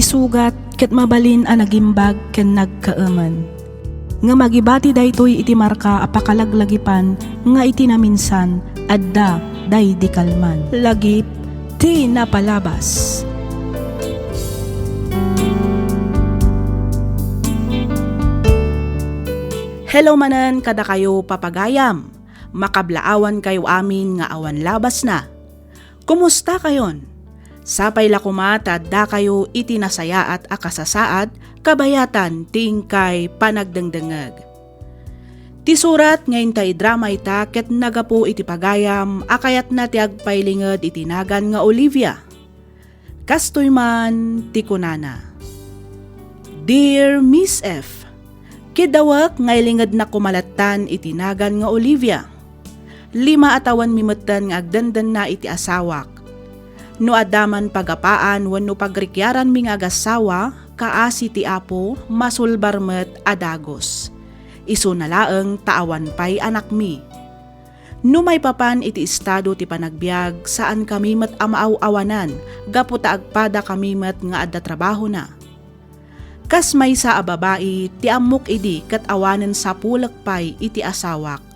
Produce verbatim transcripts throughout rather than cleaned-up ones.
Sugat ket mabalin a nagimbag ken nagkaemen. Ngem agibati daytoy iti marka a pakalaglagipan nga iti naminsan, adda daydi kalman. Lagip ti napalabas. Hello manen kadakayo, papagayam. Makablaawankayo amin nga awan labasna. Kumusta kayon? Sapay la koma ta addakayo iti nasayaat a kasasaad kabayatan ti inkay panagdengdengngeg. Ti surat nga inta idrama ita ket nagapu iti pagayam a kayatna ti agpailinged iti nagan nga Olivia. Kastoy man ti kunana, "Dear Miss F, kidawek nga ilingednak koma lattan iti nagan nga Olivia. Lima a tawenmi metten nga agdendenna iti asawak. No adda man pagapaan wenno pagrikiaranmi nga agassawa, kaasi ti Apo, masulbar met a dagus. Isuna laeng ta awan pay anakmi. No maipapan iti estado ti panagbiag, saankami met a maaw-awanan gapu ta agpadakami met nga adda trabahona. Kas maysa a babai ti ammok idi ket awanen sapulek pay iti asawak.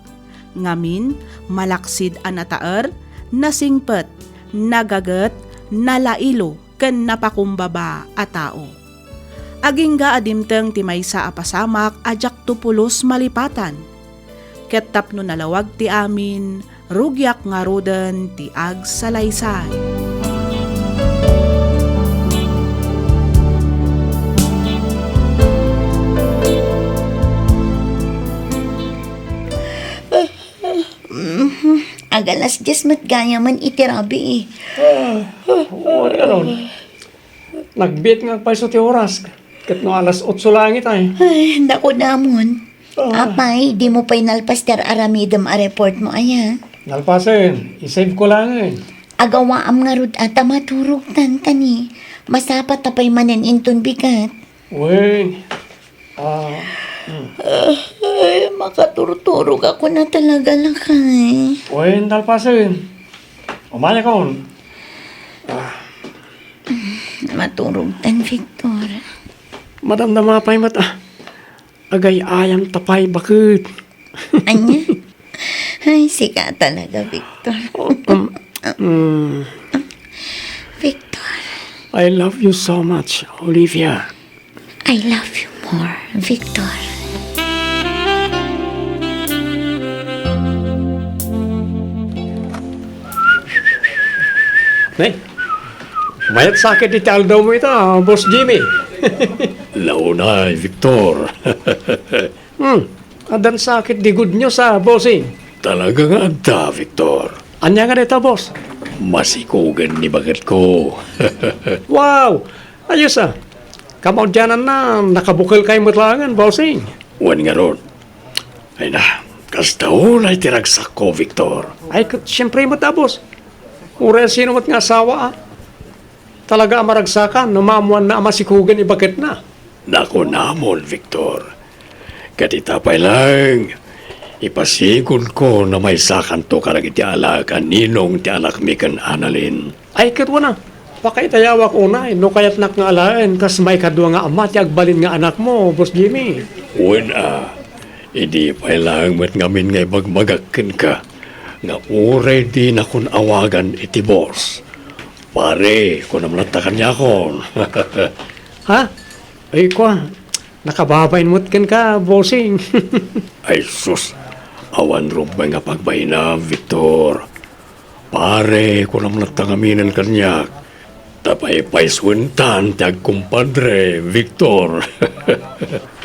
Ngamin, malaksid a nataer, nasingpet, nagaget, nalailo, ken napakumbaba a tao. Agingga a dimteng ti maysa a pasamak a diakto pulos malipatan. Ket tapno nalawag ti amin, rugiak ngaruden ti agsalaysay." Mhm. Agalas dies met gayamen iti rabii. Ah, wen, ano? Nagbiit nga agpayso ti oras. Ket no alas otso laeng itay. Ay, naku, namon. Ah. Apay, dimo pay nalpas ti ar-aramidem a report mo, aya? Nalpasen, i-save ko laengen. Agawaam ngarud a ta maturogtan kani. Masapata pay manen inton bigat. Wen, ah, hmm. Ay, makaturturog ako na talaga, lakay. Wen, nalpasen. Umayakon. Ah. Maturogtan, Victor. Madamdama pay met, ah. Agay-ayam ta pay baket. Ania? Ay, sika talaga, Victor. Oh, um, mm. Victor. I love you so much, Olivia. I love you more, Victor. Nay, mayat sakit iti aldaw mo ita, Boss Jimmy. Launay, Victor. Hmm, addan sakit di good news, ah, bossing. Talaga nga adda, Victor. Ania nga dayta, boss? Masikugen ni baketko. Wow! Ayos, ah. Kamaudiananna, nakabukel kay met laengen, bossing. Wen ngarud. Ay na, kasta unay ti ragsakko, Victor. Ay, ket, siyempre met, ah, boss. Uray sino met nga asawa, ah. Talaga a maragsakan no maammoanna a masikugen ni baketna. Nakunamon, Victor. Ket ita pay laeng, ipasigodko no maysakanto kadagiti alaek a ninong ti anakmi ken Annalyn. Ay, ket wen a, pakaitayawak unay no kayatnak nga alaen kas maikadua nga ama ti agbalin nga anakmo, Boss Jimmy. Wen a, idi pay laeng met ngamin nga ibagbagak kenka nga uray dinakon awagan iti boss. Pare, kunam latta kaniakon. Ha? Ay, kua, nakababain met kenka, bossing. Ay, sus, awan rumbeng nga pagbainam, Victor. Pare, kunam latta ngaminen kaniak, ta paypaysuentan ti agkumpadre, Victor.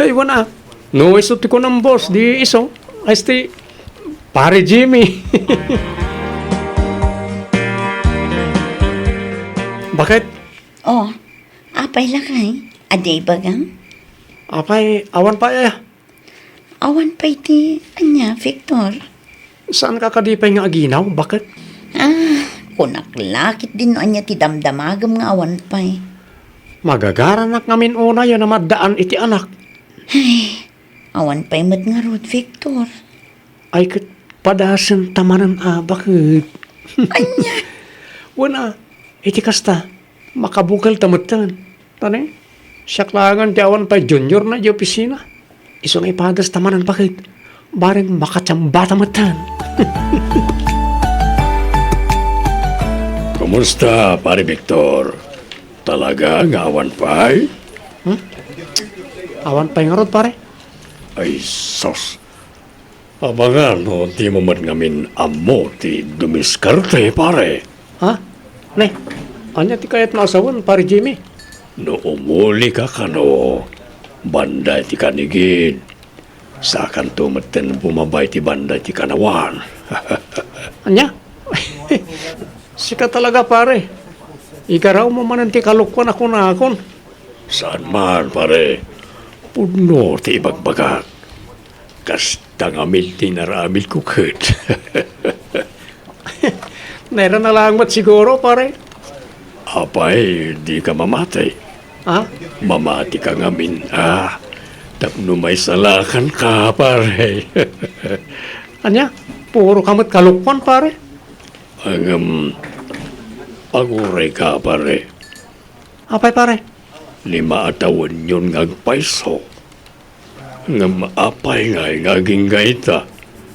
Ay, wen a, no isu ti kunam, boss, di isu, ay, sti, Pare Jimmy. Bakit? Oh, apay lakay? Adi ibagam? Apay, awan pay, eh. Awan pay ti ania, Victor? Saan ka kadi pay nga aginaw? Bakit? Ah, kunak lakit din no ania ti damdamagem nga awan pay. Magagaranak ngamin unay a namaddaan iti anak. Ay, awan pay met ngarud, Victor. Ay, ket padasen ta manen a, bakit? Ania? Wen a, iti kasta, makabukel ta metten. Tani, siak laengen ti awan pay junior na di opisina. Isu nga ipadas ta manen baket. Bareng makatiambata metten. Kumusta, Pare Victor? Talaga nga awan pay? Hmm? Awan pay ngarud, pare? Ay, sus. Amangan no dimo met ngamin ammo ti dumiskarte, pare. Ha? Ne, ania ti kayatmo a sawen, Pare Jimmy? No umuli ka kano, banda iti kanigid, saakanto metten bumaba iti banda iti kanawan. Ania? Sika talaga, pare. Igarawmo manen ti kalokuan a kunakon. Saan man, pare. Pudno ti ibagbagak. Kasta ngamin ti naraamidko ket. Naira na laeng met siguro, pare. Apay, dika mamati? Ha? Mamati ka ngamin, a. Tapno maisalakan ka, pare. Ania? Puro ka met kalokuan, pare. Ngem, aguray ka, pare. Apay, pare? Lima a tawenyon nga agpayso. Ngem apay ngay nga agingga ita,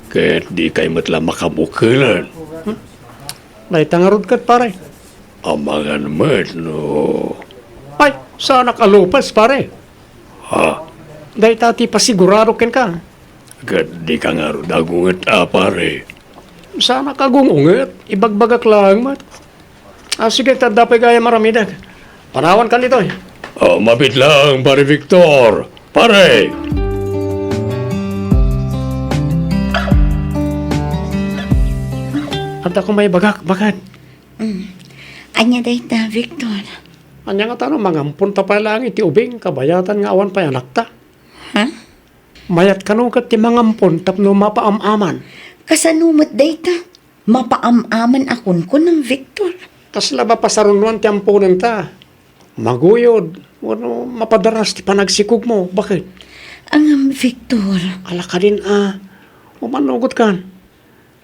ket dikay met la makabukelen? Hmm? Dayta ngarud ket, pare. Amangan met no. Ay, saanak a lupes, pare. Ha? Dayta ti pasigurado kenka. Ket dika ngarud agunget a, pare. Saanak agung-unget, ibagbagak laeng met. Ah, sige, ta adda pay gayam aramidek. Panawankan ditoy. Oh, mabiit lang, Pare Victor. Pare! Adda ko maibagak, baket. Mm. Ania dayta, Victor? Ania ngata no mangampon ta pay laeng iti ubing, kabayatan nga awan pay anakta? Ha? Mayat kano ket ti mangampon tapno mapaam-aman. Kasano met dayta? Mapaam-aman a kunkunam, Victor. Kasla mapasarunoan ti amponenta. Maguyod, wenno mapadaras ti panagsikogmo. Baket? Ngem, Victor. Ala kadin a, umanugotkan.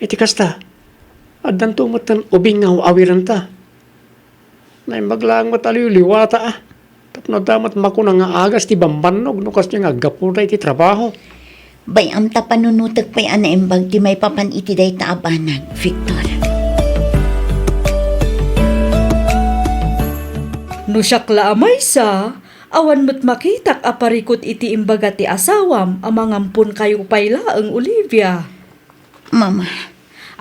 Iti kasta, addanto metten ubing nga aw-awirenta. Naimbag laeng met a liwliwata, a. Tapno adda met makuna nga agas ti bambannog no kasdiay nga aggapuda iti trabaho. Bay-am ta panunotek pay a naimbag ti maipapan iti dayta a banag, Victor. No siak la a maysa, awan met makitak a parikut iti imbaga ti asawam a mangamponkayo pay laeng, Olivia. Mama.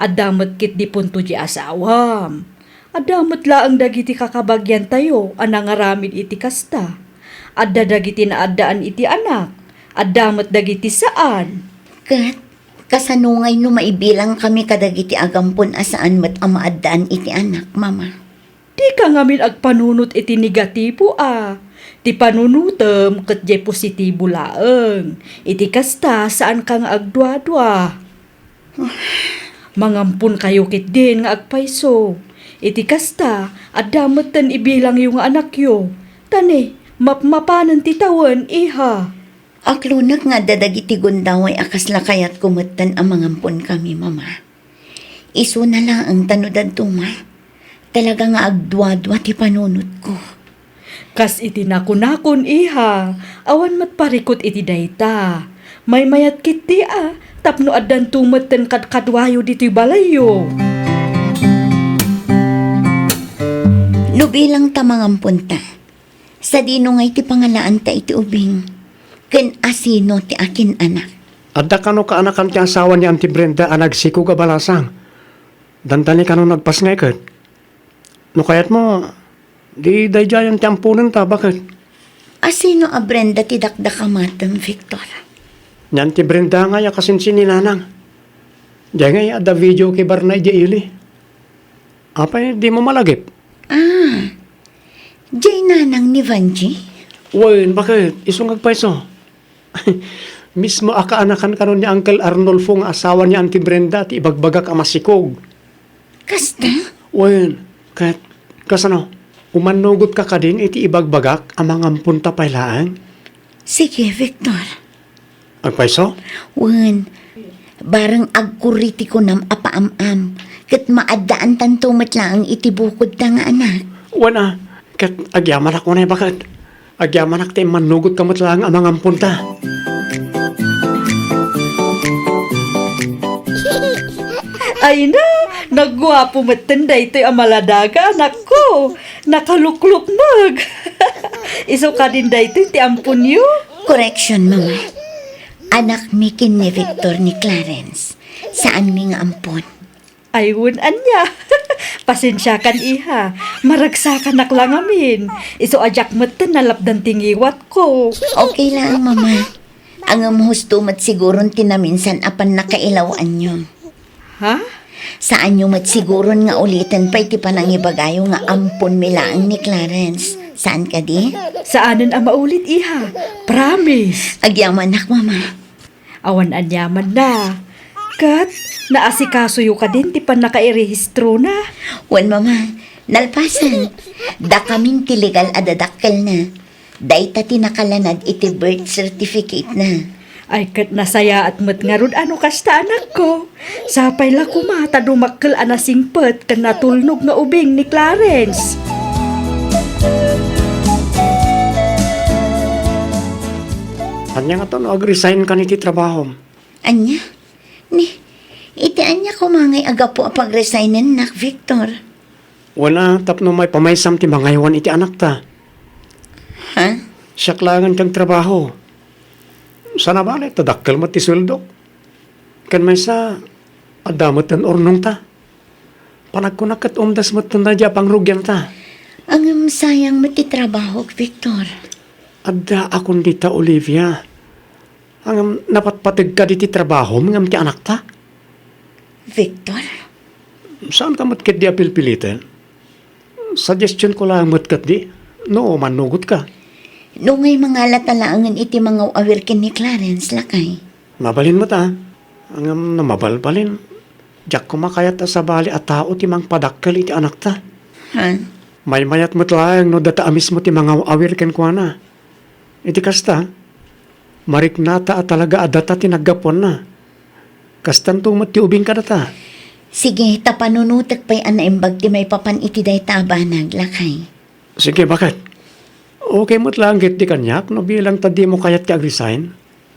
Adda met ketdi punto di asawam. Adda met laeng dagiti kakabagiantayo a nangaramid iti kasta. Adda dagiti naaddaan iti anak. Adda met dagiti saan. Ket, kasano ngay no maibilangkami kadagiti agampon a saan met a maaddaan iti anak, Mama? Dika ngamin agpanunot iti negatibo a. Ti panunotem ket diay positibo laeng. Iti kasta, saanka nga agduadua. Mangamponkayo ketdin nga agpayso. Iti kasta, adda metten ibilangyo nga anakyo. Ta ne, mapmapanen ti tawen, iha. Aklonek nga adda dagiti gundaway a kasla kayatko metten a mangamponkami, Mama. Isuna laeng ta no dadduma, talaga nga agduadua ti panunotko. Kas iti nakunakon, iha, awan met parikut iti dayta. Maymayat ketdi a, tapno addanto metten kadkaduayo ditoy balayyo. No bilang ta mangamponta, sadino ngay ti pangalaanta iti ubing? Ken asino ti akin-anak? Adda kano kaanakan ti asawa ni Auntie Brenda a nagsikog a balasang? Dandani kano nagpasngay ket? No kayatmo, di daydiayen ti amponenta, baket? Asino a Brenda ti dakdakamatem, Victor? Ni Auntie Brenda ngay a kasinsin ni Nanang. Diay ngay adda video kibarna idiay ili. Apay, dimo malagip? Ah, diay nanang ni Vanji? Wen, baket? Isu nga agpayso. Mismo a kaanakan kano ni Uncle Arnulfo nga asawa ni Auntie Brenda ti ibagbagak a masikog. Kasta? Wen, ket, kasano? Umannugotka kadin iti ibagbagak a mangamponta pay laeng? Sige, Victor. Agpayso? Wen, bareng agkurri ti kunam a paam-am, ket maaddaantanto met laeng iti bukodta nga anak. Wen a, ket agyamanak unay baket. Agyamanak ta immannugotka met laeng a mangamponta. Ay na, nagguapo metten daytoy a maladaga, anakko. Nakaluklukmeg. Isu kadin daytoy ti amponyo? Correction, Mama. Anakmi ken ni Victor ni Clarence. Saanmi nga ampon. Ay, wen ania. Pasensiakan, iha. Maragsakanak la ngamin. Isu a diak metten nalapdan ti ngiwatko. Okay lang, Mama. Ngem husto met siguron ti naminsan a pannakailawanyo. Ha? Saanyo met siguron nga uliten pay ti panangibagayo nga amponmi laeng ni Clarence. Saan kadi? Saanen a maulit, iha. Promise. Agyamanak, Mama. Awan aniamanna. Ket naasikasoyo kadin ti pannakairehistrona? Wen, Mama, nalpasen. Dakamin ti legal a dadakkelna. Dayta ti nakalanad iti birth certificate-na. Ay, ket nasayaat met ngarud a no kasta, anakko. Sapay la koma ta dumakkel a nasingpet ken natulnog nga ubing ni Clarence. Ania ngata no ag-resign kan iti trabahom? Ania? Ni, iti ania koma ngay a gapu a pag-resignennak, Victor? Wen a, tapno maipamaysam ti mangaywan iti anakta. Ha? Siak laengen ti agtrabaho. Sana bale, ta dakkel met ti sueldok. Ken maysa, adda met ti urnongta. Panagkunak ket umdas met ti daydi a pangrugianta. Ngem sayang met ti trabahok, Victor. Adda a kun dita, Olivia. Ngem napatpategka diti trabahom ngem ti anakta? Victor? Saanka met ketdi a pilpiliten? Suggestionko laeng met ketdi, no mannugotka. No ngay mangalata laengen iti mangaw-awir ken ni Clarence, lakay. Mabalin met a, ngem no mabalbalin, diak koma kayat a sabali a tao ti mangpadakkel iti anakta. Ha? Maymayat met laeng no data a mismo ti mangaw-awir kenkuana. Iti kasta, mariknata a talaga a data ti naggapuanna. Kastanto met ti ubing kadata. Sige, ta panunotek pay a naimbag ti maipapan iti dayta a banag, lakay. Sige, baket. Okay met laeng ketdi kaniak no bilang ta dimo kayat ti ag-resign.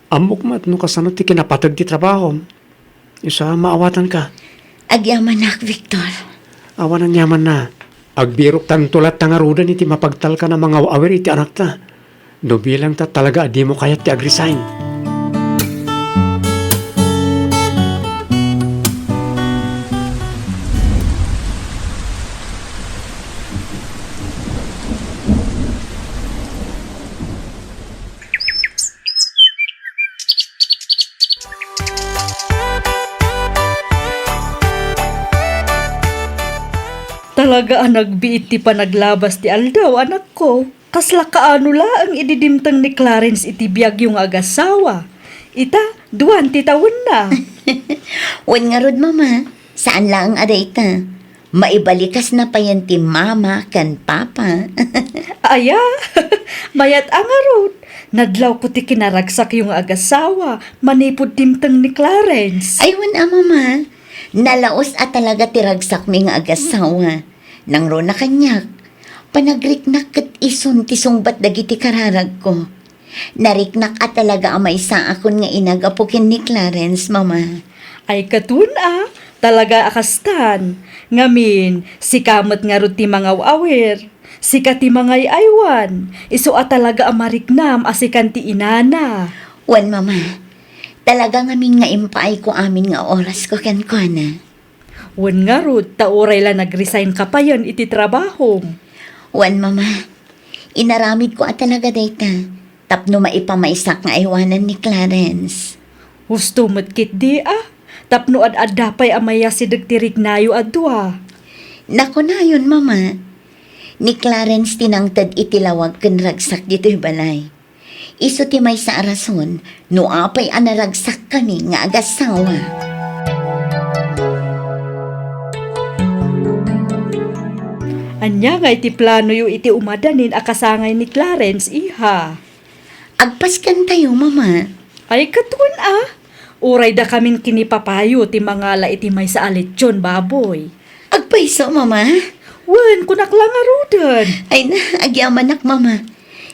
Ammok met no kasano ti kinapateg ti trabahom. Isu a, maawatanka. Agyamanak, Victor. Awan aniamanna. Agbiroktanto latta ngaruden iti mapagtalkan a mangaw-awir iti anakta. No bilang ta talaga a dimo kayat ti ag-resign. Talaga a nagbiit ti panaglabas ti aldaw, anakko. Kasla kaano laeng idi dimteng ni Clarence iti biagyo nga agasawa? Ita, duan ti tawenna. Wen ngarud, Mama, saan laeng a dayta. Maibalikasna payen ti mama ken papa. Aya, mayat a ngarud. Nadlawko ti kinaragsakyo nga agasawa manipud dimteng ni Clarence. Ay, wen a, Mama. Nalaus a talaga ti ragsakmi nga agasawa. Nangruna kaniak, panagriknak ket isun ti sungbat dagiti kararagko. Nariknak a talaga a maysaakon nga inagapo ken ni Clarence, Mama. Ay, ket wen a, talaga a kastan. Ngamin, sika met ngarud ti mangaw-awir. Sika ti mangay-aywan. Isu a talaga a mariknam a sikan ti inana. Wen, Mama. Talaga ngamin nga impaayko amin nga orasko kenkuana. Wen ngarud, ta uray la nag-resign ka payen iti trabahom. Wen, Mama, inaramidko a talaga dayta tapno maipamaysak nga aywanan ni Clarence. Husto met ketdi a, tapno ad-adda pay a mayasideg ti riknayo a dua. Nakunayon, Mama, ni Clarence ti nangted iti lawag ken ragsak ditoy balay. Isu ti maysa a rason no apay a naragsakkami nga agasawa. Ania ngay ti planoyo iti umadanin a kasangay ni Clarence, iha? Agpaskantayo, Mama. Ay, ket wen a. Uray dakamin ken ni papayo ti mangala iti maysa a lechon baboy. Agpayso, Mama? Wen, kunak la ngaruden. Ay na, agyamanak, Mama.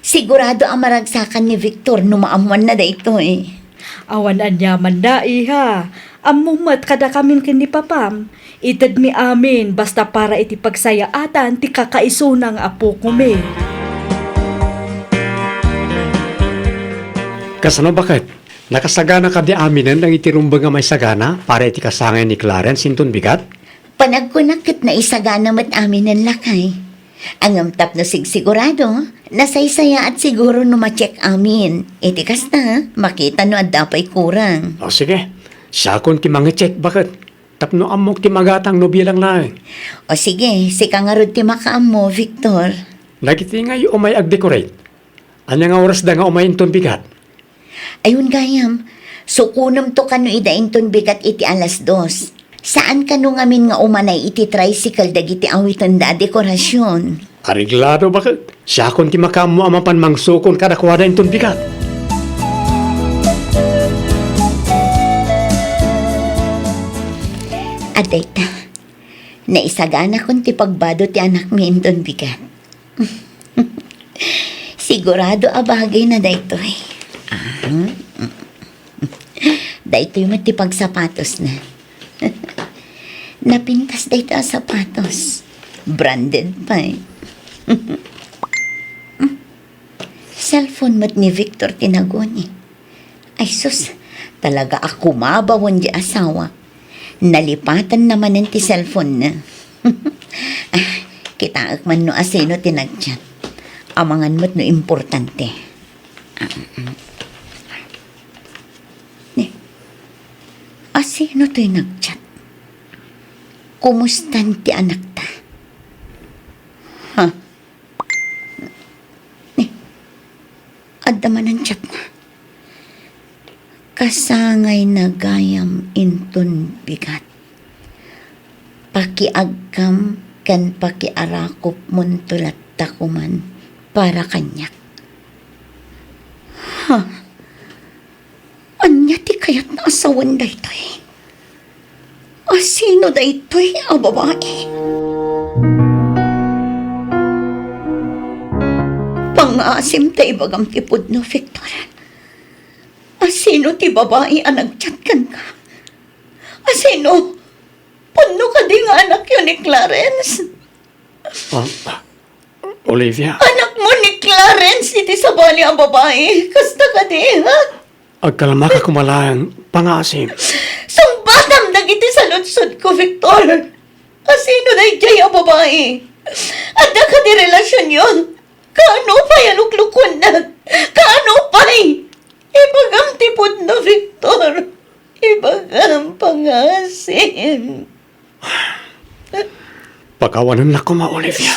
Sigurado a maragsakan ni Victor no maammoanna daytoy. Awan aniamanna, iha. Ammom met kadakamin ken ni papam. Itedmi amin basta para iti pagsayaatan ti kakaisuna nga apokomi. Kasano, baket? Nakasagana kadi aminen dagiti rumbeng a maisagana para iti kasangay ni Clarence inton bigat? Panagkunak ket naisagana met aminen, lakay. Ngem tapno sigsigurado, nasaysayaat siguro no ma-check amin. Iti kasta, makita no adda pay kurang. O sige, siakon ti mangi-check, baket. Tapno ammok ti magatang no bilang laeng. O sige, sika ngarud ti makaammo, Victor. Dagiti ngay umay agdecorate. Ania nga orasda nga umay inton bigat? Ayun gayam, sukonem to kano ida inton bigat iti alas dos. Saan kano ngamin nga umanay iti tricycle dagiti awitenda a dekorasion. Areglado, baket. Siakon ti makaammo a mapan mangsukon kadakuada inton bigat. Adda ita, naisaganakon ti pagbado ti anakmi inton bigat. Sigurado a bagayna daytoy. Ah, daytoy met ti pagsapatosna. Napintas daytoy a sapatos. Branded pay. Cellphone met ni Victor ti naguni. Ay sus, talaga a kumabawen ti asawa. Nalipatanna manen ti cellphone-na. Ah, kitaek man no asino ti nag-chat. Amangan met no importante. Ah, mm. Ni, asino toy nag-chat? Kumustan ti anakta? Ha? Ni, adda manen chatna. Kasangayna gayam inton bigat. Pakiagkam ken pakiarakupmonto latta koman para kaniak. Ha? Ania ti kayatna a sawen daytoy? Asino daytoy a babai? Pangasim ta ibagam ti pudno, Victor. Asino ti babai a nag-chat kenka? Asino? Pudno kadi nga anakyo ni Clarence? Ah, Olivia. Anakmo ni Clarence iti sabali a babai. Kasta kadi, ha? Agkalmaka koma laeng, pangasim. Sungbatam dagiti saludsodko, Victor. Asino daydiay a babai? Adda kadi relasionyo? Kaano pay a luklukuennak? Kaano pay? Ibagam ti pudno, Victor. Ibagam, pangasim. Pakawanennak koma, Olivia.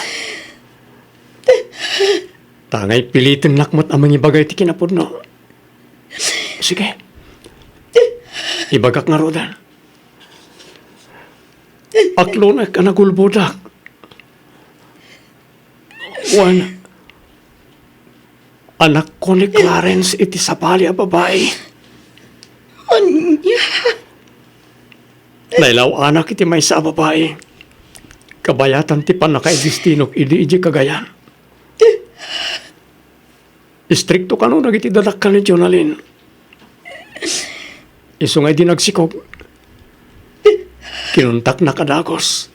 Ta ngay pilitennak met a mangibagay ti kinapudno. Sige. Ibagak ngaruden. Aklonek a nagulbodak. Wen, anakko ni Clarence iti sabali a babai. Ania? Nailaw-anak iti maysa a babai. Kabayatan ti pannakaidestinok idi idiay Cagayan. Istrikto kano dagiti dadakkel ni Jonalyn. Isu nga idi nagsikog, kinuntaknak a dagus.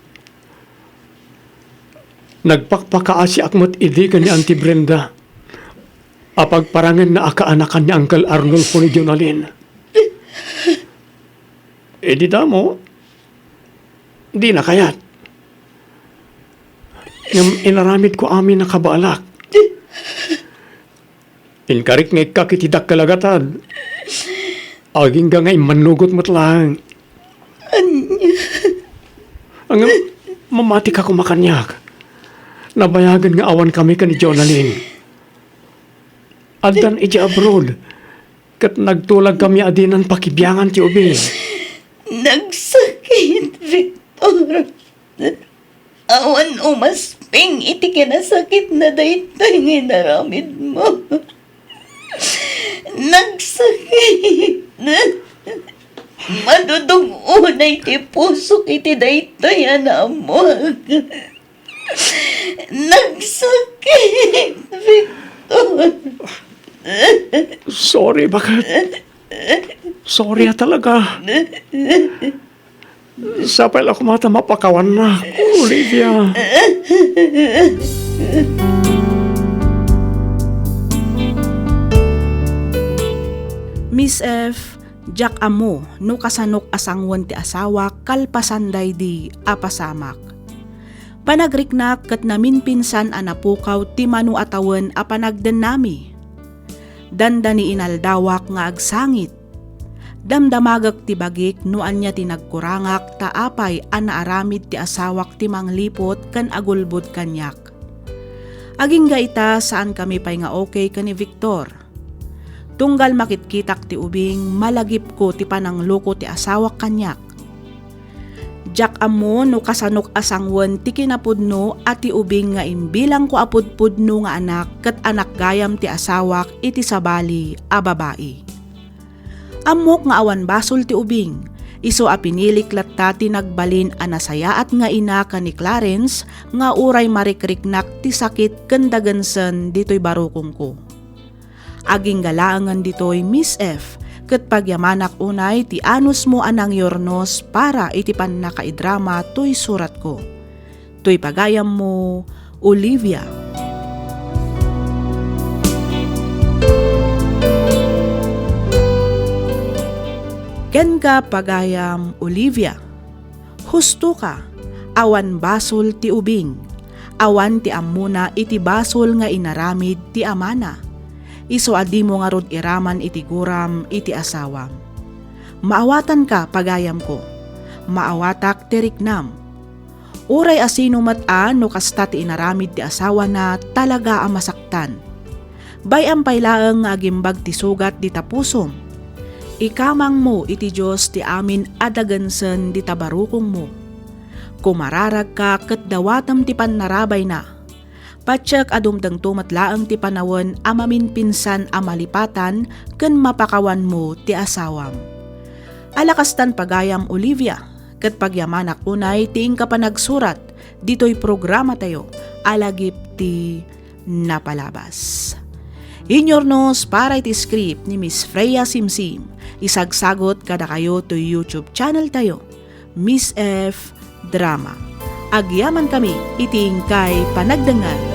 Nagpakpakaasiak met idi ken ni Auntie Brenda a pagparangenna a kaanakan ni Uncle Arnulfo ni Jonalyn. Idi damo, dina kayat. Ngem inaramidko amin a kabaelak. Inkarik nga ikkak iti dakkel a gatad. Agingga nga immannugot met laeng. Ania? Ngem, mamatika koma kaniak. Nabayagen nga awankami ken ni Jonalyn. Addan idiay abroad. Ket nagtulagkami a dinan pakibiangan ti ubing. Nagsakit, Victor. Awan umasping iti kinasakitna daytoy nga inaramidmo. Nagsakit. Madudug unay ti pusok iti daytoy a naammuak. Nagsakit, Victor. Sorry, baket. Sorry a talaga. Sapay la koma ta mapakawannak, Olivia. Miss F, diak ammo no kasanok a sangoen ti asawak kalpasan daydi a pasamak. Panagriknak ket naminpinsan a napukaw ti mano a tawen a panagdennami. Dandani inaldawak nga agsangit. Damdamagek ti bagik no ania ti nagkurangak ta apay a naaramid ti asawak ti mangliput ken agulbod kaniak. Agingga ita, saankami pay nga okay ken ni Victor. Tunggal makitkitak ti ubing, malagipko ti panangloko ti asawak kaniak. Diak ammo no kasanok a sangoen ti kinapudno a ti ubing nga imbilangko a pudpudno nga anak ket anak gayam ti asawak iti sabali a babai. Ammok nga awan basol ti ubing, isu a pinilik latta ti nagbalin a nasayaat nga ina ken ni Clarence nga uray marikriknak ti sakit ken dagensen ditoy barukongko. Agingga laengen ditoy, Miss F, ket pagyamanak unay ti anusmo a nangyurnos para iti pannakaidrama toy suratko. Toy pagayammo, Olivia. Kenka, pagayam Olivia. Husto ka, awan basol ti ubing, awan ti ammona iti basol nga inaramid ti amana. Isu a dimo ngarud iraman iti guram iti asawam. Maawatanka, pagayamko. Maawatak ti riknam. Uray a sino met a no kasta ti inaramid ti asawana, talaga a masaktan. Bay-am pay laeng nga agimbag ti sugat dita pusom. Ikamangmo iti Dios ti amin a dagensen dita barukongmo. Kumararagka ket dawatem ti pannarabayna. Patiek a dumtengto met laeng ti panawen a maminpinsan a malipatan ken mapakawanmo ti asawam. Ala kastan, pagayam Olivia, ket pagyamanak unay ti inka panagsurat ditoy programatayo a lagip ti napalabas. Inyornos para iti script ni Miss Freya Simsim, isagsagot kadakayo toy YouTube channel tayo, Miss F Drama. Agyamankami iti inkay panagdengngeg.